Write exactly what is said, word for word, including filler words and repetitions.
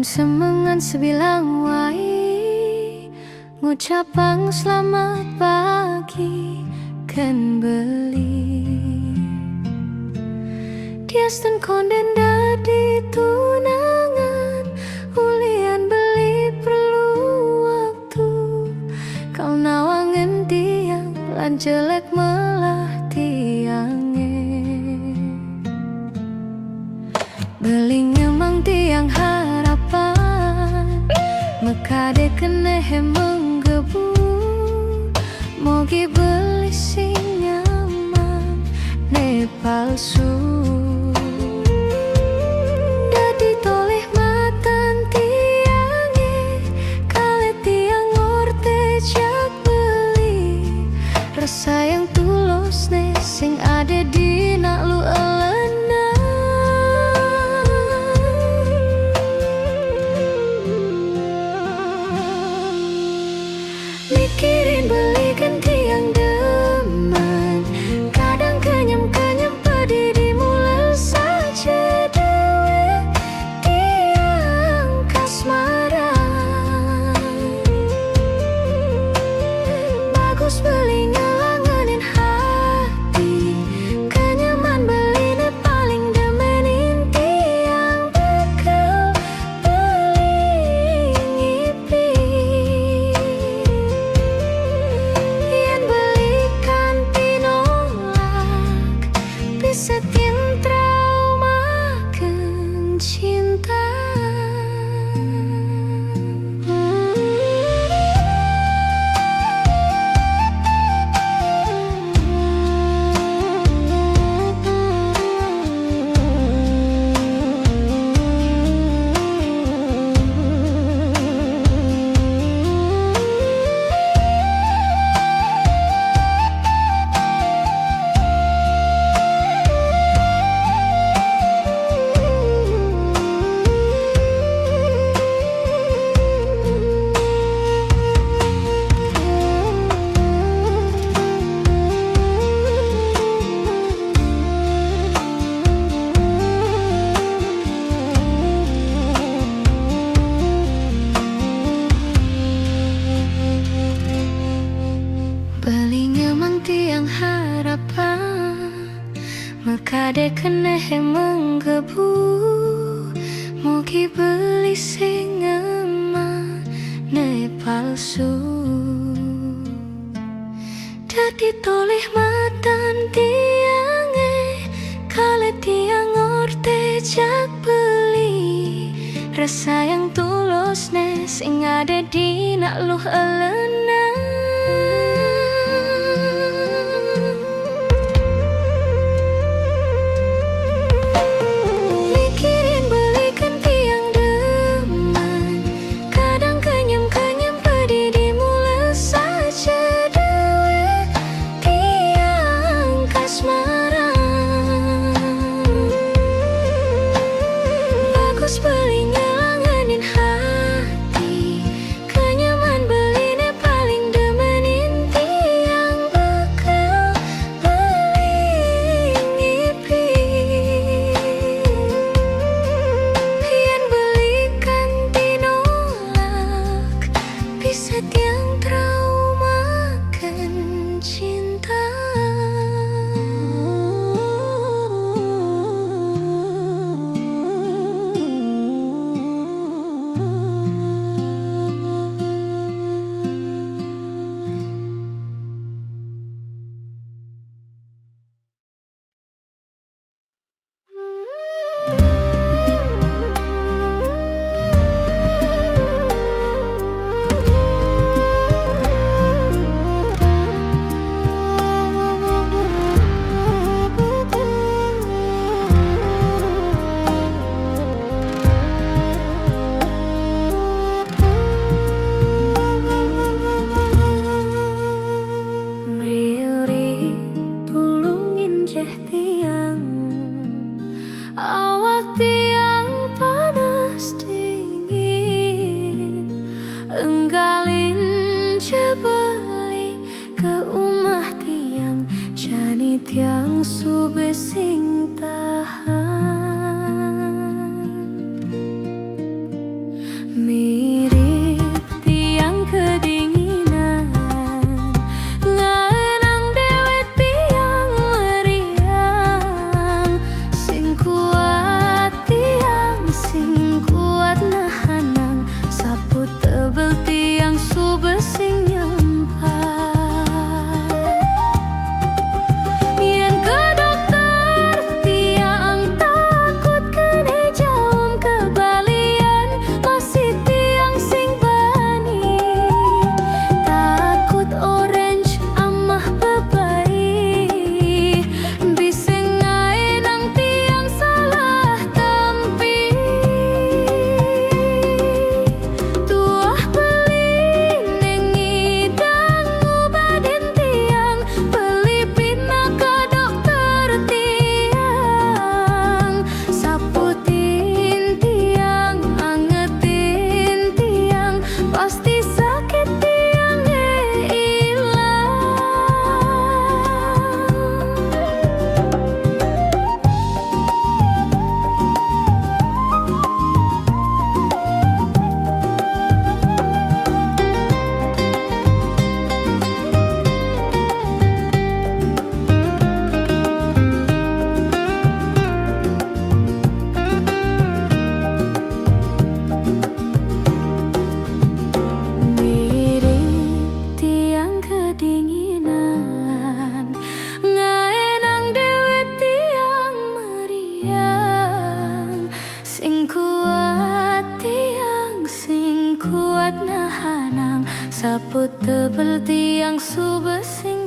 Semengan sebilang wai, ngucapang selamat pagi kén beli. Dias ten kondén dadi tunangan, ulian beli perlu waktu. Kal nawangin tiang lan jelek melah tiangé. Beli nyemang tiang harapan, mekadé kenéhé menggebu. Mogi beli sing nyaman, né palsu. Dadi tolih matan tiangé, kalih tiang orté jak beli. Rasa yang tulus né sing ada di nak lu elenan. Mikirin beli kén tiang demen, kadang kenyem-kenyem pedih di mula saja dewek. Tiang kasmaran. Bagus beli nyelangenin hati. Kenyeman beli né paling demenin tiang bekel beli ngipi. Yén beli kanti nolak, bisa tiang trauma kén cinta. Beli nyemang tiang harapan, mekadé kenéhé menggebu. Mogi beli sing nyaman, né palsu. Dadi tolih matan tiangé, kalih tiang orté jak beli. Rasa yang tulus né sing ada di nak luh elenan. Mikirin beli kén tiang demen, kadang kenyem-kenyem pedih di mula saja dewek. Tiang kasmaran. Bagus beli nyelangenin hati. Kenyeman beli né Nang saput tebel tiang subesing